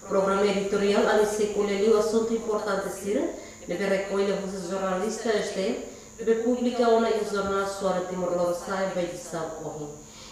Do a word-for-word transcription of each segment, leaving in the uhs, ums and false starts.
Programa editoriál ami sei ko'alia liu asuntu importante sira ne'ebé rekolla husi jornalista S D M ne'ebé publika ona iha jornál Suara Timor Lorosa'e ba edisaun ohin.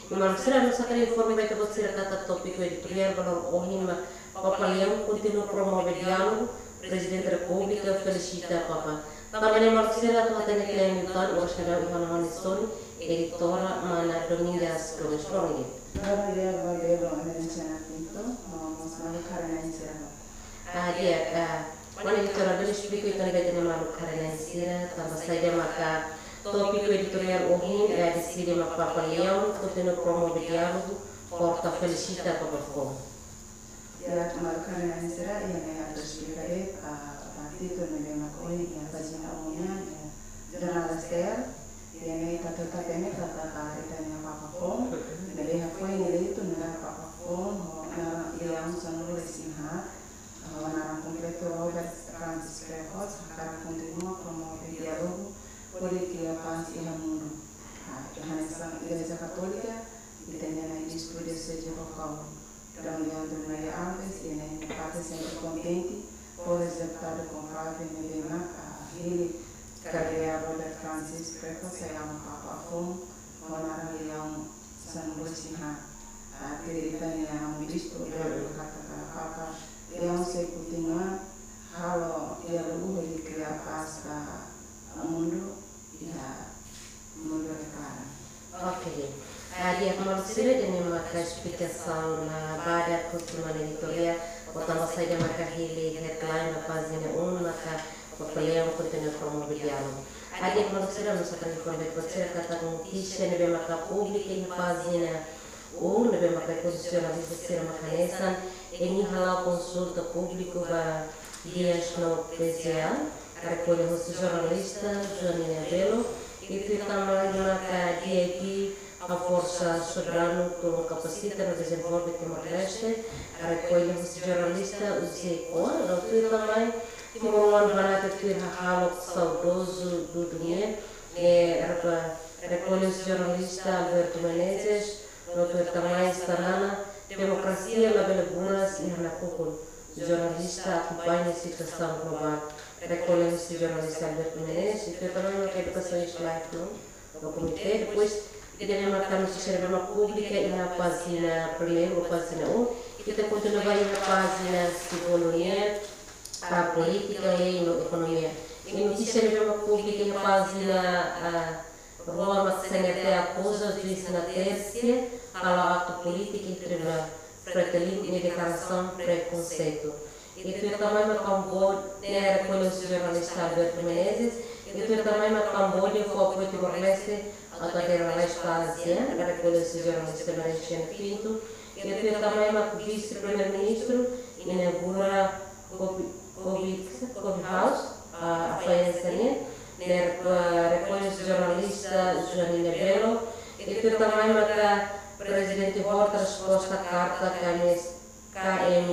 Maluk sira, ha'u hakarak informa ba ita-boot sira katak tópiku editoriál ba loron ohin mak Papa Leão kontinua promove diálogu, Prezidente Repúblika felisita Papa. Tanba ne'e maluk sira atu hatene kle'an liután, oras ne'e daudaun iha ha'u-nia sorin, editora mana Domingas Gomes Ronge. Bom dia, bom dia, Dona Luciana Pinto, no mós maluk haree-na'in sira. Ah, di'ak, ah, mana editora bele esplika uitoan ba ita-nia maluk haree-na'in sira, tanba saida maka tópiku editoriál ohin, eh, deside mak Papa Leão kontinua promove diálogu, porta felisita Papa foun. Di'ak, maluk haree-na'in sira, iha ne'e atu esplika de'it, ah, ba títulu ne'ebé mak ohin iha pájina um nian, iha jornál S T L, iha ne'e ita atu hatene katak ita-nia Papa foun, ne'ebé hafoin eleitu nu'udar Papa foun, ho naran Leão sanulu-resin-haat, ho naran kompletu Robert Francis Prevost, hakarak kontinua promove diálogu, polítika pás iha mundu. Ah, hanesan Igreja Katólika, ita-nia Nai Bispu Dioseze Baucau, Dom Leandro Maria Alves, iha ne'e nia parte sempre kontente ho rezultadu konklave ne'ebé mak, ah, hili Kardeál Robert Francis Prevost sai hamutuk ho Papa foun, ho naran Leão sanulu-resin-haat. Ah, tuir ita-nia Amu Bispu, katak Papa Leão sei kontinua halo diálogu hodi kria pás ba mundu, iha mundu ne'e karik. Ok. Ah, di'ak, maluk sira, ida-ne'e maka esplikasaun badak husi mana editoriál, ho tanba saida maka hili headline ba pájina um maka Papa Leão kontinua promove diálogu. Ah, di'ak, maluk sira, ha'u hakarak informa ba ita-boot sira katak notísia ne'ebé maka publika iha pájina um, ne'ebé maka konstitusionalista sira mak hanesan, nia hala'o konsulta públiku ba Dias no P G A, rekolla husi jornalista Joanina Belo, i tuir tan mai maka D I P haforsa soberanu, tulun kapasita no dezenvolve Timor-Leste, rekolla husi jornalista José Coa, no tuir tan mai timoroan banati tuir hahalok saudozu Dudu nian, eh, rekolla husi jornalista Alberto Menezes, no tuir tan mai Xanana, demokrasia labele buras iha nakukun, jornalista akompaña situasaun globál, rekolla husi jornalista Alberto Menezes, i tuir tan mai maka edukasaun iha live no, no komité. Depois, ida-ne'e maka notísia ne'ebé mak publika iha pájina primeiru, pájina um, ita kontinua ba iha pájina segundu nian, ah, polítika, lei no ekonomia. I notísia ne'ebé mak publika iha pájina, ah, rua mak C N T akuza juís Natércia hala'o aktu polítika iha tribunál, Fretilin nia deklarasaun prekonseitu. I tuir tan mai mak Kamboja, ne'e rekolla husi jornalista Alberto Menezes, i tuir tan mai mak Kamboja fó apoiu Timor-Leste atu adere lalais ba ASEAN, rekolla husi jornalista Maria Xena Pinto, i tuir tan mai mak Vise-Primeiru-Ministru inaugura Coffee, Coffee, Coffee House, ah, Afaensa nian, ne'e, ah, rekolla husi jornalista Joanina Belo, i tuir tan mai maka Prezidente Horta resposta karta K M S, K M,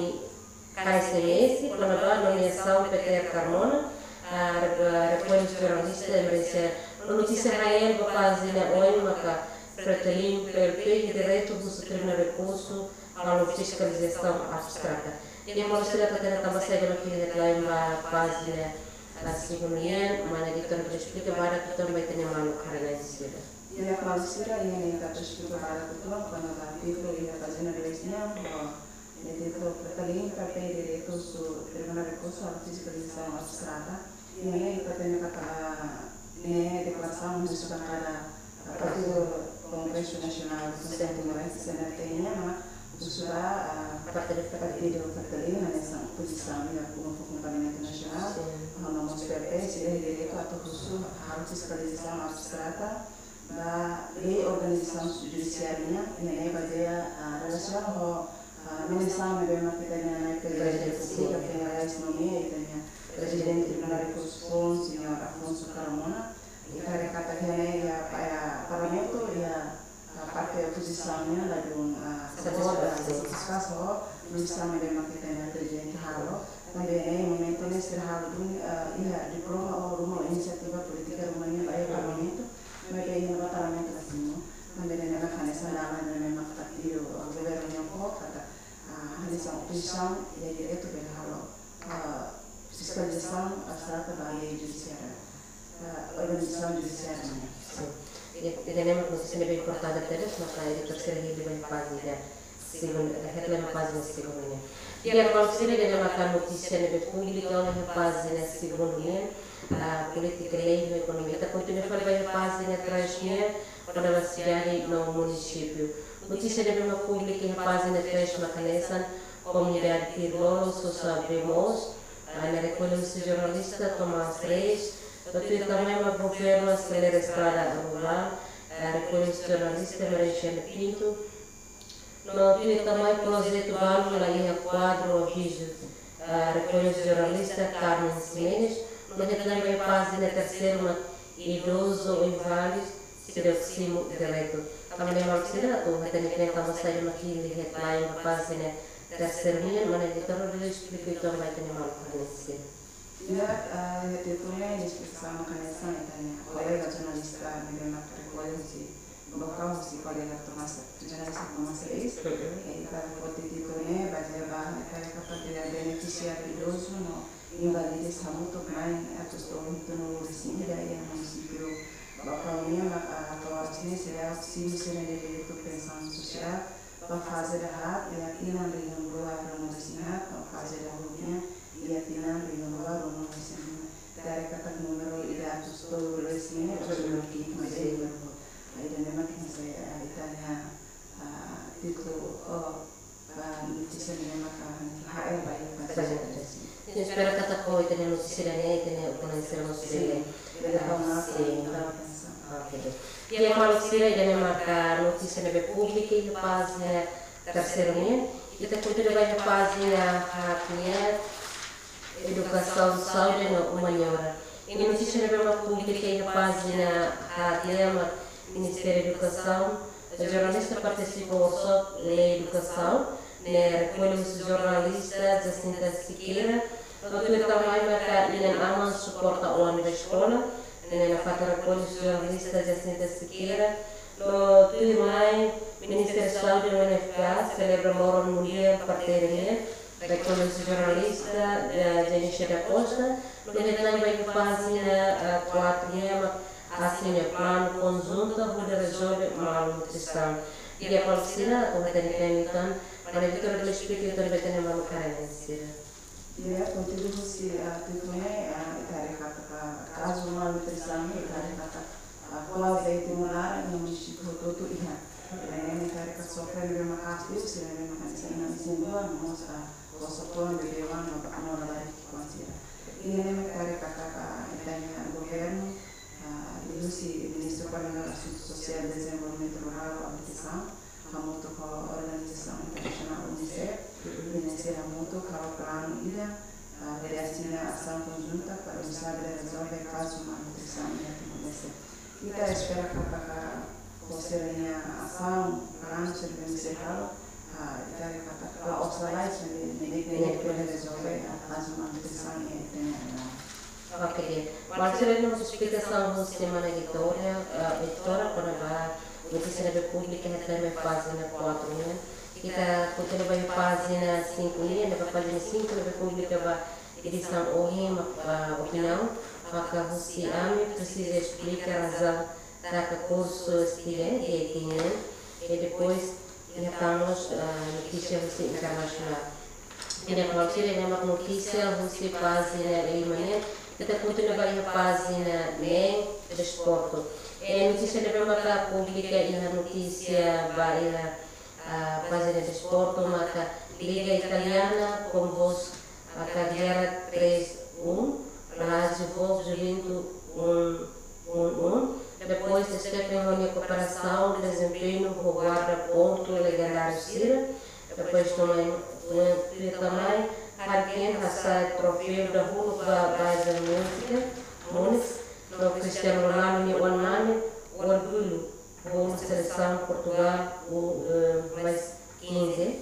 K S M S, kona-ba nomeasaun Peter Carmona, ah, re-, ah, rekolla husi jornalista imprensa. No notísia H L ba pájina oin maka Fretilin P L P iha direitu husu tribunál rekursu halo fiskalizasaun abstrata. Di'ak, maluk sira, ita hatene tanba saida mak hili headline ba pájina, ah, segundu nian, mana editora bele esplika badak uitoan ba ita-nia maluk haree-na'in sira. Di'ak, maluk sira, iha ne'e ita atu esplika badak uitoan kona-ba títulu iha pájina dois nian, ho nia títulu Fretilin P L P iha direitu husu tribunál rekursu halo fiskalizasaun abstrata. Iha ne'e ita hatene katak, ah, ne'e deklarasaun husi bankada, ah, Partidu Kongresu Nasionál Konstituinte Timor-Leste, C N T nian, mak husu ba, ah, partidu, partidu Fretilin hanesan opozisaun iha, iha Parlamentu Nasionál, sin, no mós P L P sira iha direitu atu husu halo fiskalizasaun abstrata ba lei organizasaun judisiária nian, i ne'e bazeia, ah, relasiona ho, ah, nomeasaun ne'ebé mak ita-nia Nai Prezidente Repúblika, sin, foin lalais nomeia ita-nia Prezidente Tribunál Rekursu Foun, Señór Afonso Carmona. I ita haree katak iha ne'e iha, iha Parlamentu, iha, ah, parte opozisaun nian ladún, ah, satisfás, satisfás ho nomeasaun ne'ebé mak ita-nia Prezidente halo. Tanba ne'e momentu ne'e sira halo duni, ah, iha diploma ou ruma inisiativa polítika ruma nian ba iha Parlamentu, maibé iha ne'ebá Parlamentu la simu. Tanba ne'e mak hanesan dalan ne'ebé mak partidu, ah, governu nian fó katak, ah, hanesan opozisaun, Iha direitu bele halo, ah, fiskalizasaun, ah, sira ba lei judisiária, ah, organizasaun judisiária nian. Sin. Ida-ne'e mak notísia ne'ebé importante tebes, maka editór sira hili ba pájina segundu, headline pájina segundu nian. Di'ak maluk sira, ida-ne'e maka notísia ne'ebé públiku iha pájina segundu nian. Ah, polítika, lei no ekonomia. Ita kontinua fali ba pájina três nian, kona-ba sidade no munisípiu. Notísia ne'ebé mak públiku iha pájina três maka hanesan: komunidade Tir-Lolo sosa bee moos, ah, ne'e rekolla husi jornalista Tomás Reis. No tuir tan mai mak governu aselera estrada rurál, ah, rekolla husi jornalista Maria Xana Pinto. No tuir tan mai projetu balu la iha kuadru rijinu, ah, rekolla husi jornalista Carmen Ximenes. No headline ba pájina terseiru mak idozu ou inválidu seidauk simu direitu. Tan ne'e maluk sira, atu hatene kle'an tanba saida mak hili headline ba pájina terseiru nian, mana editór bele esplika uitoan ba ita-nia maluk sira. Di'ak, ah, iha títulu ne'e, esplikasaun mak hanesan ita-nia kolega jornalista ne'ebé mak rekolla husi, bokau husi kolega Tomás, jornalista Tomás Reis. Mhm. Eh, ita foti títulu ne'e bazeia ba, ita haree katak benefisiáriu idozu no inválidu hamutuk na'in atus tolu hitunulu resin ida iha munisípiu Baucau nian, mak, ah, atuál sira seidauk simu sira-nia direitu pensaun sosiál ba faze dahaat iha tinan rihun rua ruanulu-resin-haat no faze dahuluk nian iha tinan rihun rua ruanulu-resin-lima. Ita haree katak númeru ida atus tolu resin ne'e, atus tolu ki'ik mak ida-ne'e mak hanesan, ah, ita-nia, ah, títulu, oh, ba notísia ne'e maka hanesan ha'u ba iha pájina. Sin. Sin, espera katak ho ita-nia notísia ida-ne'e, ita-nia ukun sira mós bele. Sin. Bele tau maka, sin, bele tau atensaun. Oke. Di'ak maluk sira, ida-ne'e maka notísia ne'ebé públiku iha pájina terseiru nian. Ita kontinua ba iha pájina haat nian, edukasaun, saúde no umaniora. Iha notísia ne'ebé mak públiku iha pájina haat nian mak Ministériu Edukasaun, jornalista partisipa workshop lei edukasaun, ne'e rekolla husi jornalista Jacinta Sequeira. No tuir tan mai maka inan-aman suporta oan ba eskola, ne'e nafatin rekolla husi jornalista Jacinta Sequeira. No tuir mai, Ministériu Saúde no U N F P A selebra Moron Mundiál Parteira nian, rekolla husi jornalista, eh, Janice da Costa. No headline ba iha pájina, eh, kuatru nian mak asina planu konjunta hodi rezolve malnutrisaun. Di'ak maluk sira, atu hatene kle'an uitoan, mana editór bele esplika uitoan ba ita-nia maluk sira. Di'ak, konteúdu husi, ah, títulu ne'e, ah, ita haree katak kazu malnutrisaun, ita haree katak, ah, kuaze iha Timor laran, iha munisípiu hotu-hotu iha. Ida-ne'e ita haree katak sofre ne'ebé mak aat liu, sira ne'ebé mak hanesan inan isin-rua, no mós, ah, osan-fuan, bebé-oan no, no labarik ki'ikoan sira. Ida-ne'e mak ita haree katak, ah, ita-nia governu, ah, liuhusi Ministru Koordenadór Asuntu Sosiál, Dezenvolvimentu Rurál no Abitasaun, hamutuk ho organizasaun internasionál UNICEF, mhm, nia sei hamutuk halo planu ida, ah, hodi asina asaun konjunta para oinsá bele rezolve kazu malnutrisaun iha Timor-Leste. Ita espera katak ho sira-nia asaun, planu sira-ne'ebé sei halo, ah, ita haree katak la'ós lalais, ne'ebé, ne'ebé bele rezolve, ah, kazu malnutrisaun iha ita-nia rain. Oke, di'ak. Maluk sira, ne'e mós esplikasaun husi mana editór, eh, editór kona-ba notísia ne'ebé públiku iha headline ba pájina kuatru nian. Ita kontinua ba pájina sinku nian, ne'e ba pájina sinku ne'ebé públiku ba edisaun ohin, mak, eh, opiniaun, maka husi ami presiza esplika razaun taka kursu S T L iha Haiti nian, i depois iha tan mós, ah, notísia husi internasionál. Ida-ne'e maluk sira, ida-ne'e mak notísia husi pájina lima nian, ita kontinua ba iha pájina neen, desportu. I notísia ne'ebé maka públiku iha notísia ba iha, ah, pájina desportu maka Liga Italiana com voz a Cagliari três um, Lazio Volpe Juventus um um um. Depois, Stephen ho nia kooperasaun, dezempeñu ho guarda pontu legendáriu sira. Depois, toma, toma, toma, Harry Kane hasa'e troféu dahuluk ba Bayern Munich, Munich, no Cristiano Ronaldo nia oan-mane orgullu bolu selesaun Portugal, o, eh, mais quinze.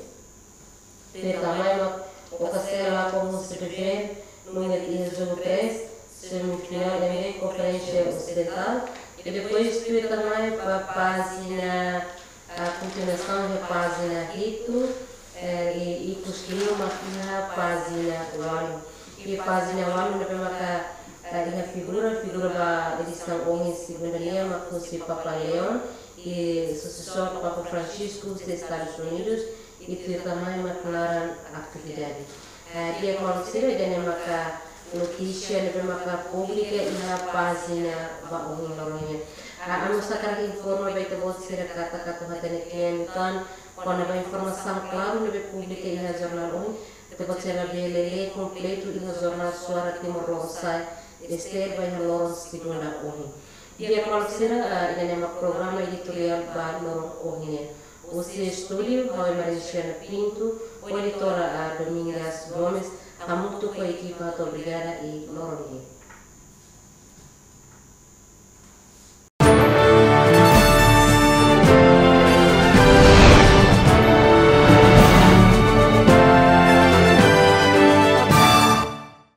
Tuir tan mai mak O K C Lakom husi Bever, Nugget iha jogu três, semifinál N B A Konferénsia Osidentál. I depois tuir tan mai ba pájina, ah, kontinuasaun iha pájina hitu, Eh, i, i ikus liu mak iha pájina ualu. I pájina ualu ne'ebé maka, eh, iha figura, figura ba edisaun ohin segunda nian mak husi Papa Leão, i susesór Papa Francisco husi Estadus Unidus, i tuir tan mai mak naran atividade. Eh, di'ak maluk sira, ida-ne'e maka notísia ne'ebé maka publika iha pájina ba ohin loron nian. Ah, ami mós hakarak informa ba ita-boot sira katak atu hatene kle'an liután kona-ba informasaun klaru ne'ebé publika iha jornál ohin, ita-boot sira bele lee kompletu iha jornál Suara Timor Lorosa'e, esteer ba iha loron segunda ohin. Di'ak maluk sira, ah, ida-ne'e mak programa editoriál ba loron ohin nian. Husi estúdiu, ha'u Maria Xana Pinto, ho editora, ah, Domingas Gomes, hamutuk ho ekipa hato'o obrigada i loron di'ak.